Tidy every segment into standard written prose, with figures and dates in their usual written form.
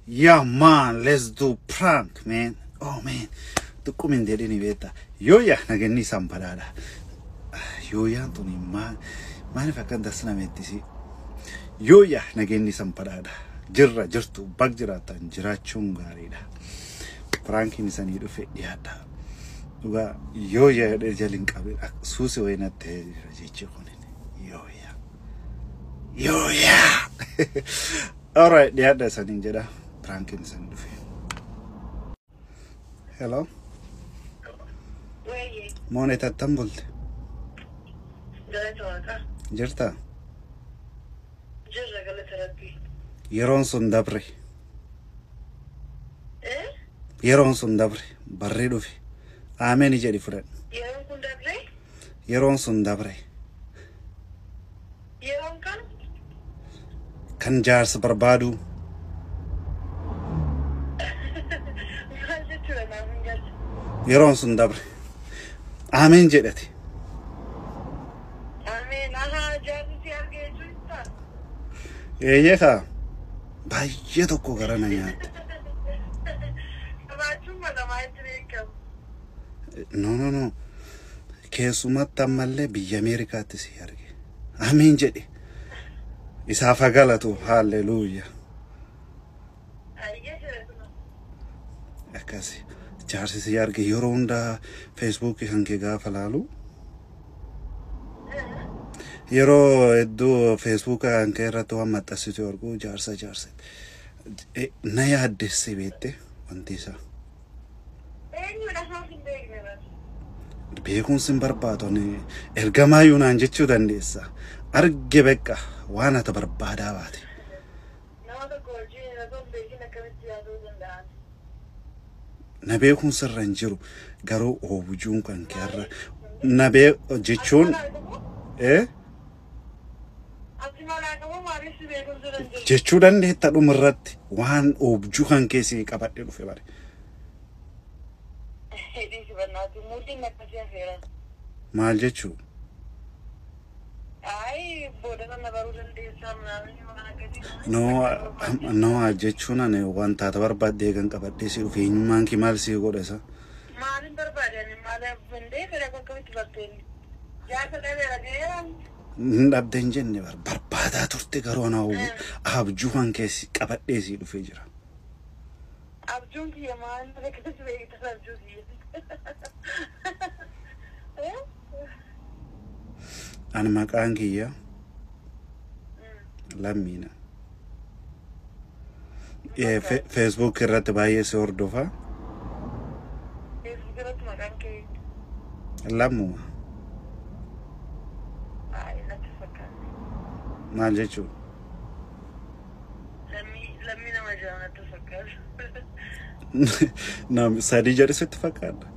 Yeah man, let's do prank man. Oh man, xiqquma jedhini beektaa. Yooyyaa nageenyi isaan badhaadha. Yooyyaan tuni maaliif akka dasna meettisi? Yooyyaa nageenyi isaan badhaadha. Jirra jirtu bag jiraatan jiraachuun gaariidha. Prankiin isanii dhufe dhiyaadha. Dhugaa yooyyaa jedhee jalin qabe suusi wayinatti ta'ee jira jechi kun. Yooyyaa. Yooyyaa. Alright, dhiyaadha isaniin jedha. Prankiin isanii dhufe. Hello. Wayye, Moonee tattan bulte. Galata Waaqaa. Jirtaa? Jirra galata Rabbii. Yeroon sun dabre. Eh? Yeroon sun dabre. Barri dhufe. Aameen jedhi fudhadhu. Yeroon kun dabre? Yeroon sun dabre. Yeroon kan? Kan jaarsa barbaadu. Maal jechuudha naaf hin galle. Yeroon sun dabre. Aameen jedhate. Ameen. Ahaa, jaarsi si arge jechuun isaa? Eeyyee kaa. Baay'ee tokko gara na nyaatte. Qabaachuun mala itti beekamu. No, no, no. Keessumatti ammallee biyya Ameerikaatti si arge. Ameen jedhe. Isaaf haa galatu. Haalleluuyaa. Ayyee jedhe suna. Akkasi. Jaarsi si arge yeroo hundaa Feesbuukii kan kee gaafa laalu. Yeroo hedduu Feesbuuka kan kee irratti waan maxxansitu argu jaarsa jaarsa. Na yaaddesse beekte wanti isaa. Eenyudha naaf hin beekne bas. Beekumsi hin barbaadu ani ergamaayyuu naan jechuu dandeessa. Arge beekka waan ati barbaadaa baate. Nama tokko wajjin osoo hin beekin akkamitti yaaduu danda'an? Na beekumsi irra hin jiru garuu oobujuun kan kee irra na bee jechuun Ati malaa qabu maaliif si beekumsi irra hin jiru? Jechuu dandeetta dhuma irratti waan oobjuu kan keessi qabadhe dhufe bare. Dhiisi bannaati muudiin akkasii hafeera. Maal jechuu? Ayi booda sana baruu dandeessaa ምናምን waan akkasii. No, no, jechuun ani wanta ati barbaaddee kan qabadhee si dhufe eenyummaan kee maal si godha isa? Maalin barbaade ani maal dandee fedha akkamitti barteen? Jaarsa dhabeera jedhee. Hin dhabde hin jenne barbaadaa turte garuu ana abjuu kan keessi qabadhee si dhufee jira. Abjuun kiyya maal akkasitti beektan abjuu kiyya? Ani maqaan kiyya Lammiina. Facebook irratti baay'ee si hordofa. Facebook irratti maqaan kee? Lammuma. Ayi natti fakkaata. Maal jechuu? Lammii lammii nama jedhamu natti fakkaata. Nam sadii jedhu sitti fakkaata.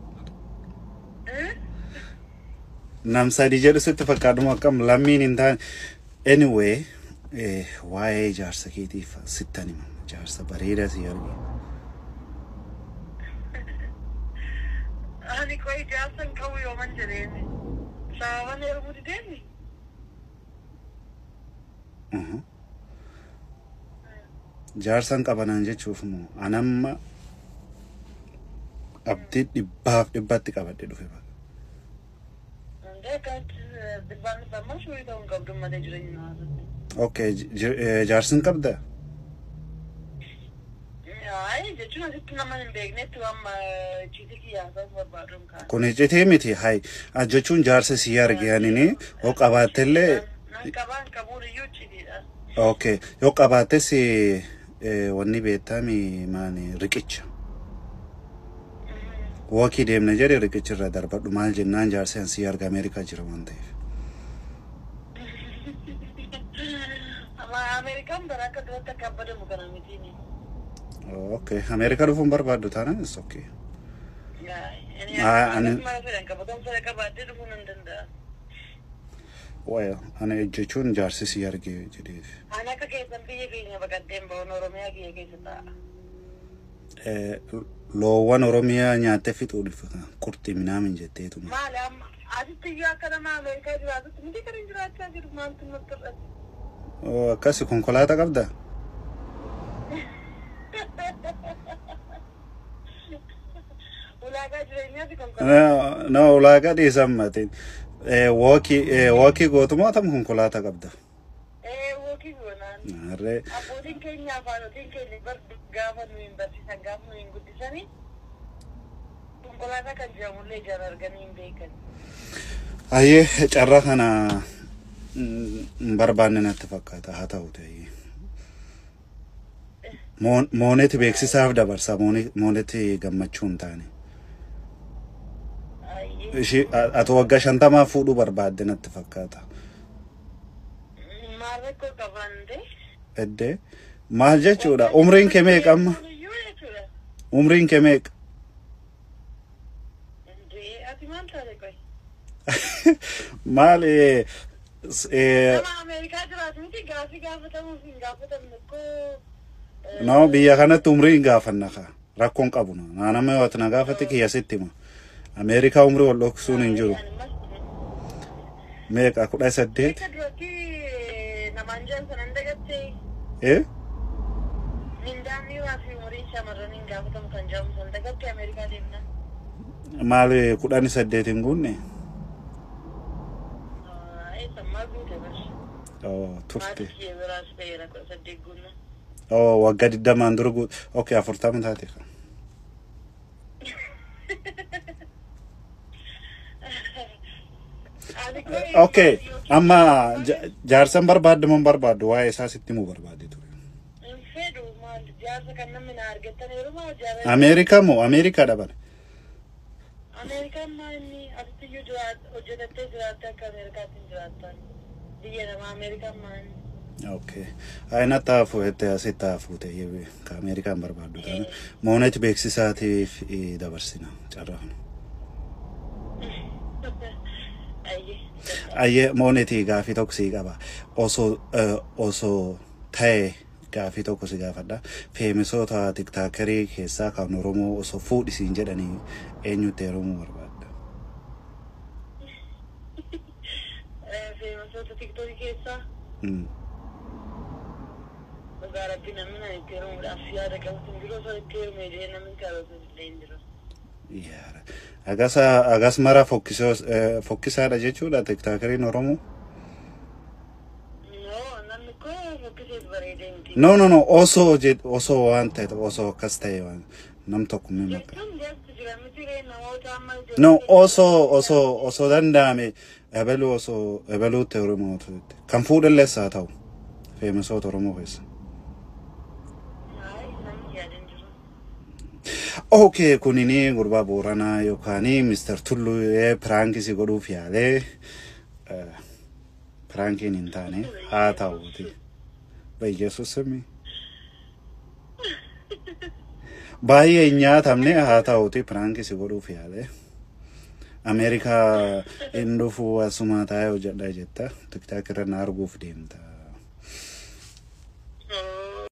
Nam sadii jedhu sitti fakkaatuma akkam lammiin hin taane. Anyway, waa'ee jaarsa keetiif sittan hima. Jaarsa bareedaa si arge. Ani qoy jaarsa hin qabu yooman jedheeni. Sababan heerumuu dideeni? Jaarsa hin qabanaan jechuuf moo anamma abdii dhibbaaf dhibbatti qabadhe dhufe bakka. Hundee akkamitti dhibbaan dhibbaan moo shuurii ta'uu hin qabdu malee jireenya namaa. Okay, jaarsa hin qabdaa? Ayi jechuun asitti nama hin beeknetti waan icciitii kiyyaa barbaadu hin kaane. Kun icciitii miti hay jechuun jaarsa si arge anini yoo qabaattellee. Nan qabaa hin qabuun iyyuu icciitiidha. Okay, yoo qabaattes wanni beektami maani riqicha. Walk deemna jedhe riqicha irra darbadhu maal jennaan jaarsi an si arga Ameerikaa jira waan ta'eef. Amma Ameerikaan bara akka duratti akka abbadamu kana mitiini. Okay, Ameerikaa dhufuun barbaaddu taanaan is okay. Akkasuma fedhan qaba. Kan fedha qabaadhee dhufuu nan danda'a. Well, ani jechuun jaarsi si arge jedheef. Ani akka keessan biyya keenya baqadheen bahuun Oromiyaa kiyya keessa taa'a. Loowwan Oromiyaa nyaattee fixuudhaaf qurxii minaamin jetteetuma. Maali amma asitti iyyuu akka nama Ameerikaa jiraatutti miti kan hin jiraachaa jiru maaltu natti hir'ate? Oh, akkasi konkolaataa qabdaa? Ulaagaa jireenyaati konkolaataa. No, ulaagaa dhiisan matiin. Walk gootumoo tam konkolaataa qabda? Walk goonaan. Harree. Abbootiin keenya, afaanotiin keenya bar gaafa nu hin barsiisan, gaafa nu hin guddisanii, konkolaataa kan jedhamullee ijaan arganii hin beekan. Ayyee, carraa kana hin barbaanne natti fakkaata, haa ta'u ta'ee. Mooneeti beeksisaaf dabarsa, mooneeti gammachuu hin taane. Ayyee. Ishii ati waggaa 50 fuudhuu barbaadde natti fakkaata. Maal rakkoo qaban ta'e? Eddee maal jechuudha? Umriin kee meeqa amma? Iyyuu jechuudha. Umriin kee meeqa? Indee, ati maal taate qoy? Maal Nama Ameerikaa jiraatu miti, gaafii gaafatamuuf hin gaafatamne koo. No, biyya kanatti umrii hin gaafanna kaa. Rakkoon qabu na. Nama yoo ati na gaafate kiyya sitti hima. Ameerikaa umrii wal dhoksuun hin jiru. Meeqa, 18? Akka duratti namaan jedhan sanan dagattee. Eh? Mindaan dhiiraa fi umuriin shamarranii hin gaafatamu kan jedhamu san dagattee Ameerikaa deemna. Maal, 18 hin guunne? Eessa maal guute bar. Oh, turte. Maatii kiyya biraas ta'eera 18 guunna. Oh, waggaa 20n dura guute. Okay, 40 taate. Ati koo Okay, amma jaarsan barbaaddu moo hin barbaaddu, waa'ee isaa sitti himuu barbaadde ture. Hin fedhu, maal jaarsa kan namni na argattan yeroo jaarsa. Ameerikaa moo Ameerikaa dhaban? Ameerikaan maa inni asitti iyyuu jiraat hojjetattee jiraatte, akka Ameerikaatti hin jiraattan. Biyya namaa Ameerikaan maa inni. Okay. Aina taafu ette asitti taafu ta'e ka Ameerikaan barbaaddu taana. Moonet beeksisaatiif dabarsina carraa kana. Ayyee. Ayyee, Moonetii, gaafii tokko sii qaba. Osoo ta'e gaafii tokko si gaafadha. Famousoota TikTokerii keessaa kan Oromoo osoo fuudhisiin jedhanii eenyutti heerumuu barbaadda? Famousoota TikTokii keessaa dhugaa rabbi namni na itti heerumuudhaaf yaada qabu hin jiru, osoo itti heerume jedhee namni karoorsu illee hin jiru. Yaara. Agas agas mara fokkisaadha jechuudha TikTokeriin Oromoo. No, namni koo fokkiseet bareedee miti. No, no, no, osoo osoo waan ta'e, osoo akkas ta'e, waan nam tokko mee maqaa. Jechuun deemtu jira miti ree, namoota amma. No, osoo danda'ame ebaluu, osoo ebaluutti Oromootu kan fuudhallees haa ta'u famousoota Oromoo keessa. Hayi, namni yaada hin jiru. Okay, kunini gurbaa Booranaa yookaan Mr. Tulluu prankii si godhuuf yaalee prankiin hin taane, haa ta'uuti. Bayyeesus simi. Baay'ee hin nyaatamne, haa ta'uuti, prankii si godhuuf yaalee. Ameerikaa hin dhufu, asuma taa'ee hojjedha jetta. TikTok irra na arguuf deemta.